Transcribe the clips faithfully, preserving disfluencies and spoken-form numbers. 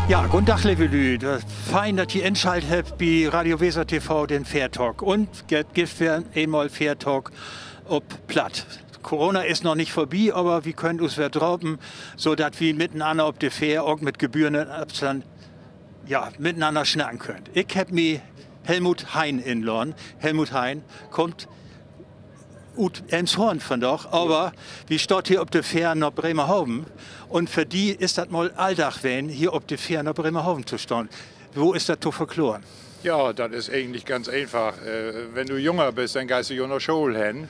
Ja, goden Dag, leve Lüüd. Fein, dat ji inschalt hebbt bi Radio Weser T V, den Fährtalk. Un dat gifft weer eenmal Fährtalk op Platt. Corona is noch nich vörbi, aver wi köönt us weer drapen, so dat wi mitenanner op de Fähr ok mit gebührenden Afstand, ja, mitenanner snacken köönt. Ik hebb mi Helmut Hein inladen. Helmut Hein kummt ut Elmshorn vandaag, aver wi staht hier op de Fähr na Bremerhaven. Un för di is dat mal Alldag ween, hier op de Fähr na Bremerhaven to stahn. Wo is dat to verkloren? Ja, dat is egentlich ganz eenfach. Äh, wenn du jünger büst, denn geihst du jo na School hen.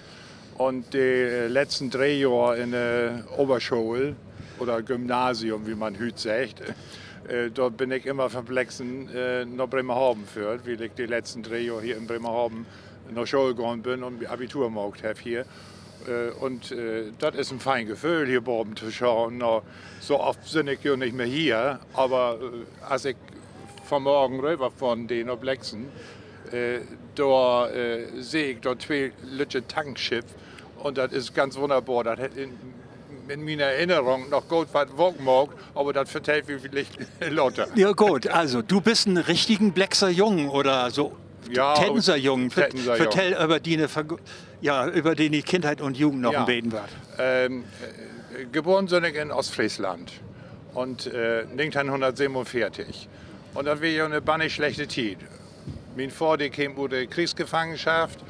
Un de, äh, letzten dree Johr in de Oberschool oder Gymnasium, wie man hüüt seggt, äh, dor bün ik immer van Blexen, äh, na Bremerhaven föhrt, wiel ik de letzten dree Johr hier in Bremerhaven na School gahn bün un Abitur maakt heff hier. Äh, un, äh, dat is en fein Geföhl, hier baven to stahn. Na, so oft bün ik jo nich mehr hier, aver, äh, as ik vanmorgen röver fahren dee na Blexen, äh, dor, äh, seh ik dor twee lüttje Tankschipp. Un dat is ganz wunnerbor. Dat hett in, in miene Erinnerung noch goot wat waak maakt, aver dat vertellt wi villicht later. Ja, goot. Also, du büst en richtigen Blexer Jung oder so. Ja, Tettenser Jung. Ver-, Tettenser Jung. Vertell över diene Verg-, ja, över diene Kindheit un Jugend noch en beten wat. Ähm, äh, geboren bün ik in Oostfreesland. Un, äh, negenteihnhunnertsebenunveertig. Un dat weer jo 'ne bannig slechte Tiet. Mien Vader keem ut de Kriegsgefangenschaft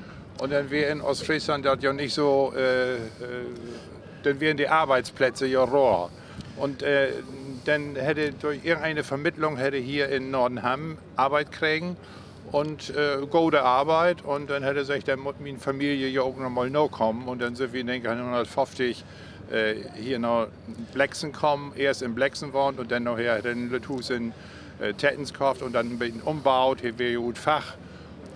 un denn weer in Oostfreesland dat jo nich so, äh, äh, denn weren de Arbeitsplätze jo rar. Un, äh, denn hett he dörch irgendene Vermittlung hett he hier in Nordenham Arbeit kregen un, äh, gode Arbeit. Un denn hett he seggt, denn mutt mien Familie jo ok noch mal nakamen. Un denn sünd wi negenteihnhunnertföfftig, äh, hier na Blexen kamen, eerst in Blexen wahnt un denn naher hett he en lütt Huus in, äh, Tettens köfft un denn en beten ümbaut. He weer jo ut Fach.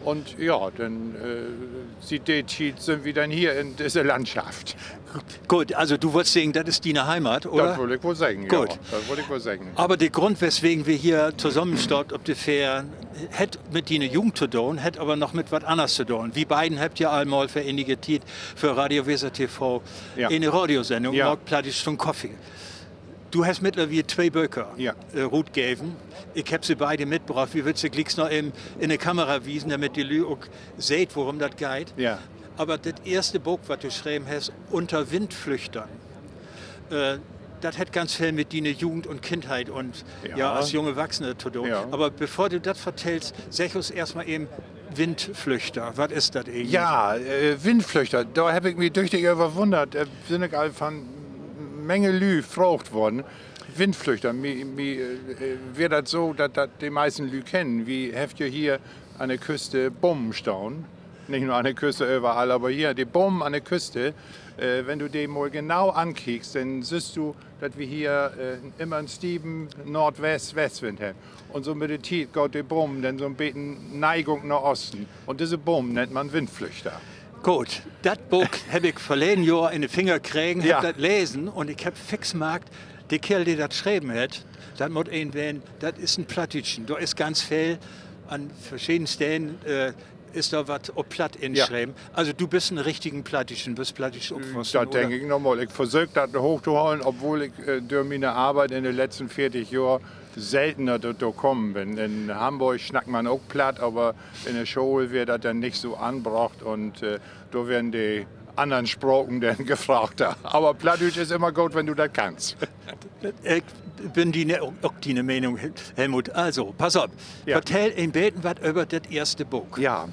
Un ja, denn, äh, siet de Tiet sünd wi denn hier in disse Landschaft. Goot, also du wullt seggen, dat is diene Heimat, oder? Dat wull ik woll seggen, ja. Dat wull ik woll seggen. Aver de Grund, weswegen wi hier tosamen staht op de Fähr, hett mit diene Jugend to doon, hett aver noch mit wat anners to doon. Wi beiden hebbt ja al mal för enige Tiet för Radio Weser T V ene Radiosendung maakt, Plattdüütsch to'n Koffie. Du hest mittlerwiel twee Böker, äh, rutgeven. Ik hebb se beide mitbrocht. Wi wüllt se glieks noch even in de Kamera wiesen, dormit de Lüüd ok seht, worüm dat geiht. Aver dat eerste Book, wat du schreven hest, Unter Windflüchtern, äh, dat hett ganz veel mit diene Jugend un Kindheit un, ja, as junge Erwachsene to doon. Aver bevör du dat vertellst, segg us eerstmal even, Windflüchter, wat is dat egentlich? Ja, äh, Windflüchter, dor heff ik mi düchtig över wunnert. Äh, sünd ik al van Menge Lüüd fraagt worrn. Windflüchter, mi, mi, äh, weer dat so, dat dat de meisten Lüüd kennen. Wi hebbt ja hier an de Küste Bomen stahn. Nich nur an de Küste, överall, aver hier, de Bomen an de Küste, äh, wenn du de mal genau ankiekst, denn sühst du, dat wi hier, äh, immer en stieven Noordwest-, Westwind hebbt. Un so mit de Tiet gaht de Bomen denn so'n beten Neigung na Osten. Un disse Bomen nennt man Windflüchter. Goot, dat Book heff ik verleden Johr in de Finger kregen, heff dat lesen un ik heff fix markt, de Keerl, de dat schreven hett, dat mutt een ween, dat is en Plattdüütschen. Dor is ganz veel an verscheden Steden, äh, is dor wat op Platt inschreven. Also du büst en richtigen Plattdüütschen, büst plattdüütsch opwussen, oder? Dat denk ik noch mal. Ik versöök dat hooch to hollen, obwohl ik, äh, dör miene Arbeit in de letzten veertig Johr seltener dorto kamen bün. In Hamborg snackt man ok Platt, aver in de School weer dat denn nich so anbrocht un, äh, dor weren de annern Spraken denn gefraagter. Aver Plattdüütsch is immer goot, wenn du dat kannst. Ik bün diene, ok diene Meenung, Helmut. Also, pass op. Vertell en beten wat över dat eerste Book. Ja.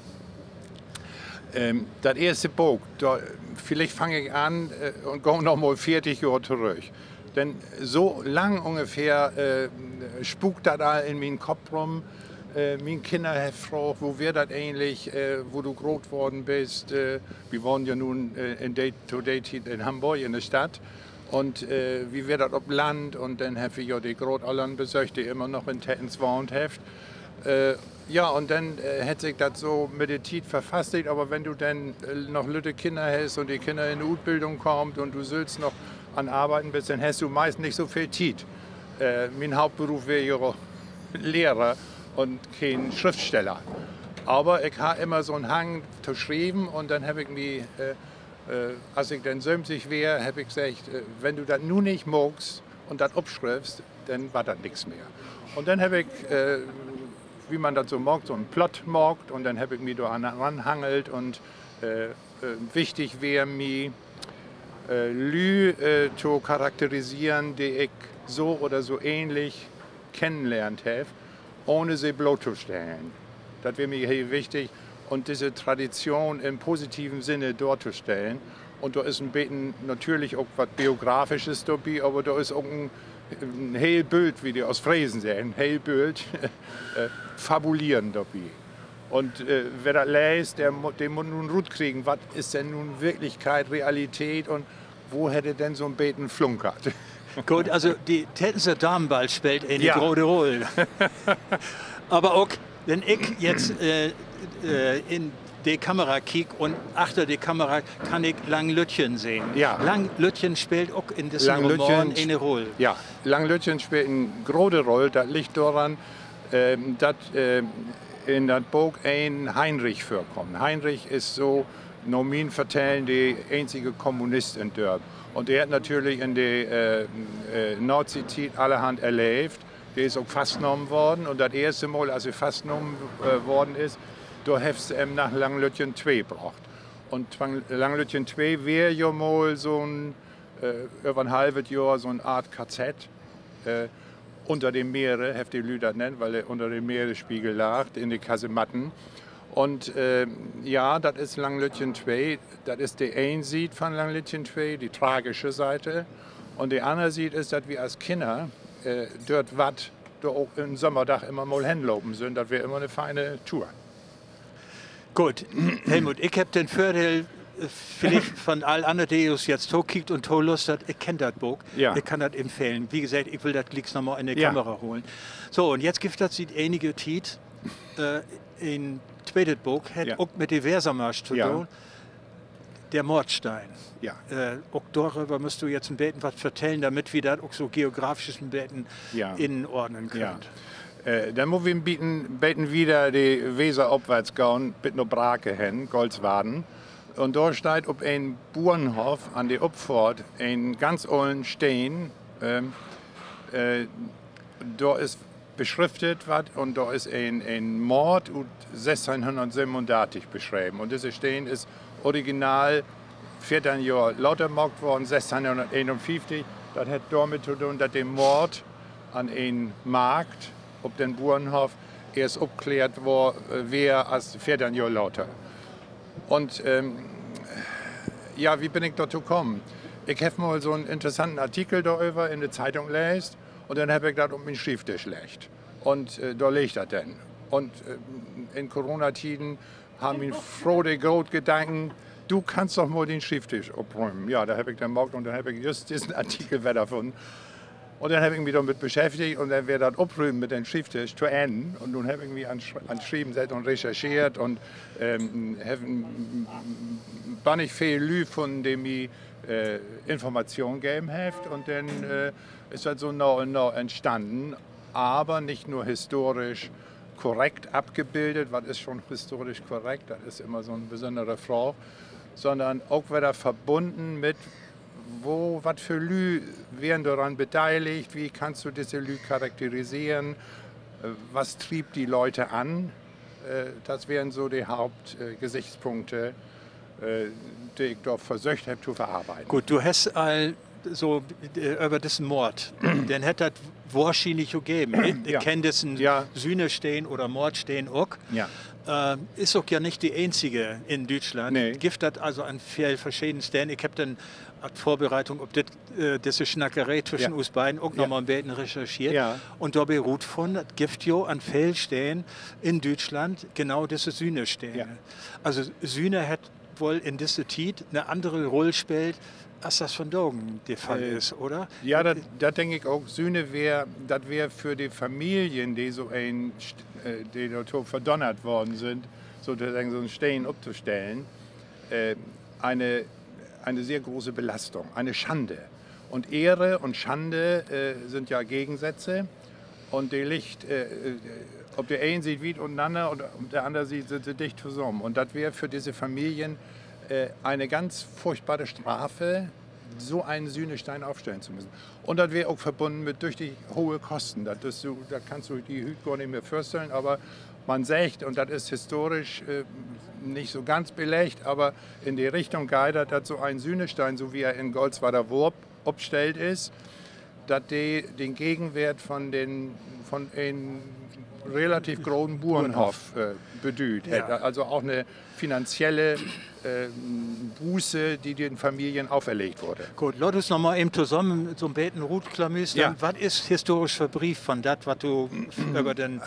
Ähm, dat eerste Book, dor, villicht fang ik an, äh, un gah noch mal veertig Johr torüch. Denn so lang ungefähr, äh, spuukt dat al in mien Kopp rum. Äh, mien Kinner hebbt fraagt, wo weer dat egentlich, äh, wo du groot worrn büst. Äh, wi wahnen ja nu, äh, in de, to de Tiet in Hamborg in de Stadt. Un wi weer dat op Land un denn hebbt wi jo de Grootöllern besöcht, de immer noch in Tettens wahnt hebbt. Ja, un denn hett sik dat so mit de Tiet verfastigt, aver wenn du denn noch lütte Kinner hest un de Kinner in de Utbildung kaamt un du sülvst noch an Arbeiden büst, denn hest du meist nich so veel Tiet. Mien Hauptberuf weer jo Lehrer un keen Schriftsteller. Aver ik harr immer so'n Hang to schrieven un denn heff ik mi, as ik denn söventig weer, heff ik seggt, wenn du dat nu nich maakst un dat opschriffst, denn warrt dat nix mehr. Un denn heff ik, wie man dat so maakt, so'n Plott maakt un denn heff ik mi dor an ranhangelt un wichtig weer mi, Lüüd to charakteriseren, de ik so oder so ähnlich kennenlehrt heff, ahn se bloottostellen. Dat weer mi heel wichtig. Un disse Tradition in positiven Sinne dortostellen. Un dor is en beten natürlich ok wat Biografisches dorbi, aver dor is ok en heel Bült, wie de Oostfresen seggt, en heel Bült Fabulieren dorbi. Un wer dat leest, de mutt nu rutkriegen, wat is denn nu Wirklichkeit, Realität un wo hett he denn so'n beten flunkert? Goot, also de Tettenser Damenball speelt ene grote Rull. Aver ok, wenn ik jetzt in de Kamera kiek un achter de Kamera kann ik Langlütjen sehn. Langlütjen speelt ok in dissen Roman ene Rull. Ja, Langlütjen speelt en grote Rull. Dat liggt doran, dat in dat Book een Heinrich vörkummt. Heinrich is so na mien Vertellen de eenzige Kommunist in Dörp. Un de hett natürlich in de Nazitiet allerhand erleevt. De is ok fastnahmen worrn. Un dat eerste Mal, as he fastnahmen worrn is, dor hebbt se em na Langlütjen twee brocht. Un Langlütjen twee weer jo mal so'n över 'n halvet Johr so'n Aart K Z. Unter dem Meere hebbt de Lüüd dat nennt, weil he unter dem Meeresspiegel lagg, in de Kasematten. Un ja, dat is Langlütjen twee. Dat is de een Siet von Langlütjen twee, de tragische Seite. Un de anner Siet is, dat wi as Kinner dor wat, dor ok en Sommerdag immer mal henlopen sünd. Dat weer immer 'ne feine Tour. Goot. Helmut, ik hebb den Vördeel villicht von all anner, de us jetzt tokiekt un tolustert, ik kenn dat Book. Ik kann dat empfehlen. Wie geseggt, ik will dat glieks noch mal in de Kamera holen. So, un jetzt gifft dat siet enige Tiet en tweetet Book, hett ok mit de Wesermarsch to doon. Der Mordstein. Ok doröver musst du jetzt en beten wat vertellen, damit wi dat ok so geografisch en beten inordnen köönt. Denn mutt wi en beten, beten wieder de Weser opwarts gahn, bit na Brake hen, Golzwarden. Un dor steiht op en Buernhoff an de Opfohrt en ganz ollen Steen. Dor is beschriftet wat un dor is en, en Moord ut sössteihnhunnertsövenundartig beschreven. Un disse Steen is original veerteihn Johr later maakt worrn, sössteihnhunnerteenunfieftig. Dat hett dormit to doon, dat de Moord an en Markt op den Buernhoff eerst opkläärt wor-, weer as veerteihn Johr later. Un ja, wie bün ik dorto kamen? Ik heff mal so'n interessanten Artikel doröver in de Zeitung leest un denn heff ik dat op mien Schrievdisch leggt. Un dor leeg dat denn. Un in Coronatieden harr mien Fro de groot Gedanken: Du kannst doch mal dien Schrievdisch oprümen. Ja, dat heff ik denn maakt un denn heff ik jüst dissen Artikel wedder funnen. Un denn heff ik mi dormit beschäftigt un denn weer dat Oprümen mit den Schrievdisch to Enn. Un nu heff ik mi an, an Schrieven sett un recherchiert un heff bannig veel Lüüd funnen, de mi Informatschoon geven hebbt. Un denn is dat so na un na entstahn. Aver nich nur historisch korrekt afgebildet, wat is schon historisch korrekt, dat is immer so'n besünnere Fraag, sonnern ok wedder verbunnen mit, wo, wat för Lüüd weren doran bedeiligt, wie kannst du disse Lüüd charakteriseren, was triebt die Leute an? Dat weren so de Hauptgesichtspunkte, de ik dor versöcht hebb to verarbeiden. Goot, du hest al so över dissen Moord, den hett dat wohrschienlich jo geven. Ik kenn dissen Sühnesteen oder Moordsteen ok. Is ok ja nich de eenzige in Düütschland. Gifft dat also an veel verscheden Steden. Ik hebb denn as Vörbereitung op dit, disse Snackeree twüschen us beiden ok noch mal en beten recherchiert un dorbi rutfunnen, dat gifft jo an veel Steden in Düütschland genau disse Sühnestene. Also Sühne hett woll in disse Tiet 'ne annere Rull speelt as dat vondagen de Fall is, oder? Ja, dat, dat denk ik ok. Sühne weer, dat weer för de Familien, de so een, de dorto verdonnert worrn sünd, sotoseggen so'n Steen optostellen, eine sehr große Belastung, eine Schande. Un Ehre un Schande sünd ja Gegensätze. Un de liggt op de een Siet wiet ut'nanner un op de anner Siet sünd se dicht tosamen. Un dat weer för disse Familien eine ganz furchtbare Strafe, so einen Sühnestein aufstellen zu müssen. Un dat weer ok verbunnen mit düchtig hoge Kosten. Dat kannst du di hüüt gor nich mehr vörstellen, aver man seggt, un dat is historisch nich so ganz beleggt, aver in de Richtung geiht dat, dat so een Sühnestein, so wie he in Golzwarder Wurp opstellt is, dat de den Gegenwert von en relativ groten Buernhoff bedüüdt hett. Also ok 'ne finanzielle Buße, de den Familien auferlegt wurr. Goot, laat us noch mal even tosamen so'n beten rutklamüstern. Wat is historisch verbrieft von dat, wat du över den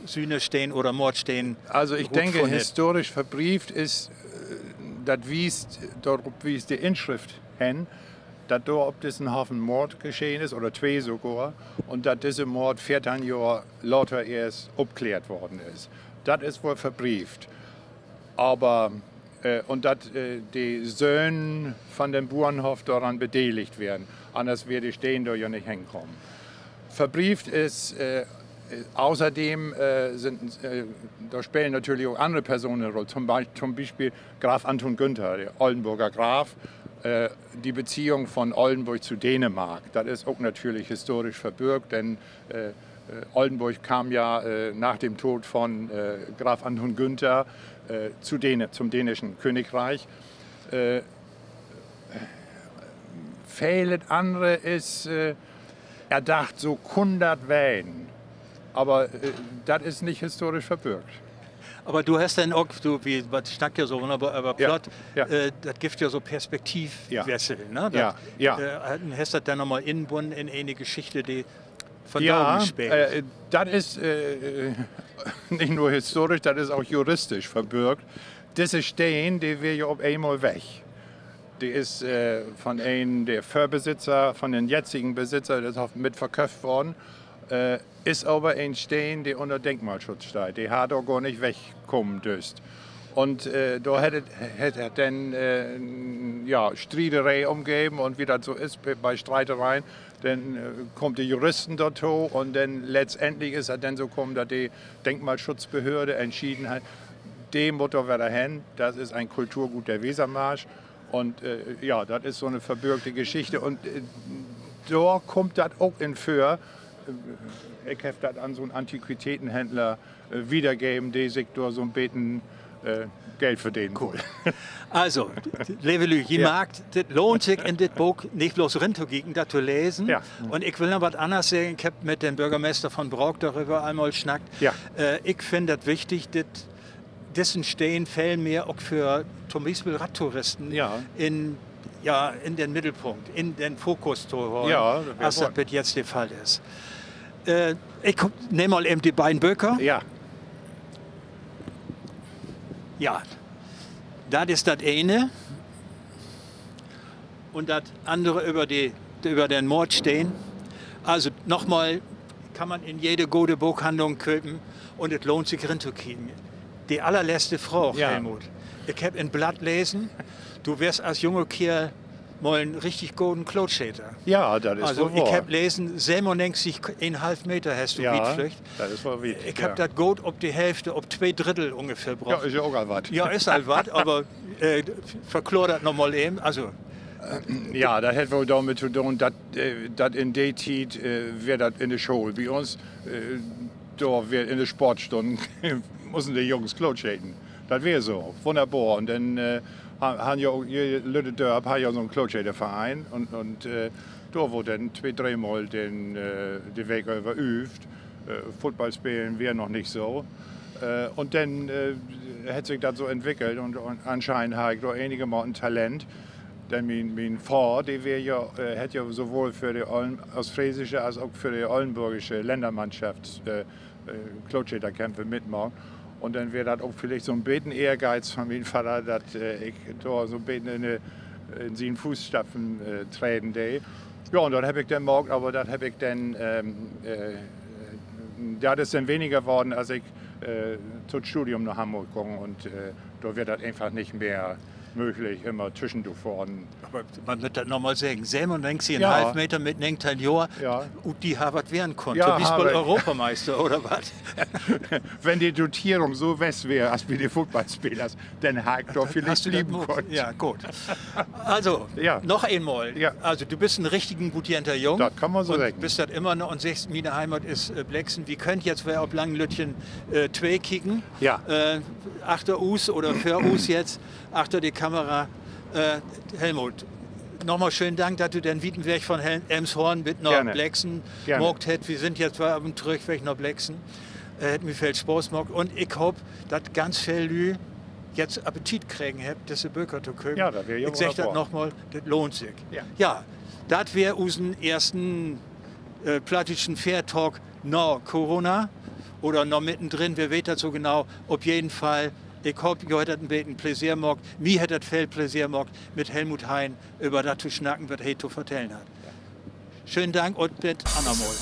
Sühnesteen oder Moordsteen... Also ik denk, historisch verbrieft is, dat wiest, dorop wiest de Inschrift hen, dat dor op dissen Hoff en Moord geschehen is, oder twee sogor, un dat disse Moord veerteihn Johr later eerst opkleert worrn is. Dat is woll verbrieft. Aver, un dat de Söhn von den Buernhoff doran bedeligt weren, anners weer de Steen dor ja nich henkamen. Verbrieft is außerdem, dor spelen natürlich ok annere Personen 'ne Rull, to'n Bispeel Graf Anton Günther, de Ollenborger Graf, de Beziehung von Ollenborg zu Dänemark, dat is ok natürlich historisch verbürgt, denn Ollenborg kam ja nach dem Tod von Graf Anton Günther zum dänischen Königreich. Velet annere is erdacht, so kunn dat ween. Aver dat is nich historisch verbürgt. Aver du hest denn ok, du, wi, wat snackt ja so wunnerbor över Plott, dat gifft ja so Perspektivwessel, ne? Hest dat denn noch mal inbunnen in ene Geschichte, de vondagen speelt? Dat is nich nur historisch, dat is ok juristisch verbürgt. Disse Steen, de weer ja op eenmal weg. De is von een der Vörbesitzer, von den jetzigen Besitzer, dat is mit verköfft worrn. Is aver en Steen, de ünner Denkmalschutz steiht. De harr dor gor nich wegkamen düsst. Un dor hett dat denn, ja, Striederee üm geven, un wie dat so is bi Streitereien, denn kaamt de Juristen dorto un denn letztendlich is dat denn so kamen, dat de Denkmalschutzbehörde entschieden hett, de mutt dor wedder hen, dat is en Kulturgut der Wesermarsch. Un ja, dat is so 'ne verbürgte Geschichte. Un dor kummt dat ok in vör. Ik heff dat an so'n Antiquitätenhändler wiedergeven, de sik dor so'n beten Geld verdenen wull. Also, leve Lüüd, ji markt, dat lohnt sik, in dit Book nich bloots rintokieken, dat to lesen. Un ik will noch wat anners seggen. Ik heff mit den Börgermeester von Braak doröver eenmal snackt. Ik finn dat wichtig, dat dissen Steen veel mehr ok för to'n Bispeel Radtouristen in, ja, in den Middelpunkt, in den Fokus to halen, as dat bit jetzt de Fall is. Ik nehm mal even de beiden Böker. Ja, dat is dat ene. Un dat annere över de, över den Moordsteen. Also nochmal, kann man in jede gode Bookhandlung köpen un dat lohnt sik rintokieken. De allerletzte Fraag, Helmut. Ik heff in Blatt lesen, du weerst as junge Keerl mal en richtig goden Klootscheter. Also ik heff lesen, sövenunnegentig, eenunhalf Meter hest du wiet flüggt. Ik heff dat goot op de Hälfte, op twee Drittel ungefähr brocht. Ja, is al wat, aver verkloor dat noch mal even. Also, ja, dat hett woll dormit to doon, dat in de Tiet weer dat in de School bi uns, dor weer in de Sportstunnen, mussen de Jungs klootscheten. Dat weer so wunnerbor. Un denn harr ja ok jede lütte Dörp harr ja so'n Klootscheterverein un dor wurr denn twee, dreemal de Week över öövt. Football spelen weer noch nich so. Un denn hett sik dat so entwickelt un anscheinend harr ik dor enigermaten Talent. Denn mien Vader, de weer ja, hett ja sowohl för de oostfreesische as ok för de ollenborgische Lännermannschaft Klootscheterkämpfe mitmaakt. Un denn weer dat ok villicht so'n beten Ehrgeiz von mien Vader, dat ik dor so'n beten in de in sien Footstappen treden dee. Ja, un dat heff ik denn maakt, aver dat heff ik denn, dat is denn weniger worrn, as ik to't Studium na Hamborg gung, un dor weer dat eenfach nich mehr mööglich, jümmer twüschentofohren. Aver man mutt dat noch mal seggen: sövenunnegentig Meter mit negenteihnteihn Johr, ut di harr wat weern kunnt, to'n Bispeel Europameister oder wat. Wenn de Dotierung so west weer as bi de Footballspelers, denn harr ik dor villicht blieven kunnt. Ja, goot. Also, noch eenmal. Also, du büst en richtigen Butjenter Jung. Dat kann man so seggen. Büst dat jümmer noch un seggst: Miene Heimat is Blexen. Wi köönt jetzt wedder op Langlütjen twee kieken. Achter us oder vör us jetzt, achter de Kamera. Helmut, nochmal schönen Dank, dat du den wieten Weg von Hel-, Elmshorn bit na Blexen maakt hest. Wi sünd jetzt wedder op den Trüchweg na Blexen. Hett mi veel Spaaß maakt un ik hoop, dat ganz veel Lüüd jetzt Appetit kregen hebbt, disse Böker to köpen. Ik segg dat nochmal: Dat lohnt sik. Ja, dat weer usen eersten plattdüütschen Fährtalk na Corona oder noch middendrin, wer weet dat so genau. Op jeden Fall, ik hoop, jo hett dat en beten Pläseer maakt. Mi hett dat veel Pläseer maakt, mit Helmut Heyen över dat to snacken, wat he to vertellen hett. Schönen Dank un bit annermal.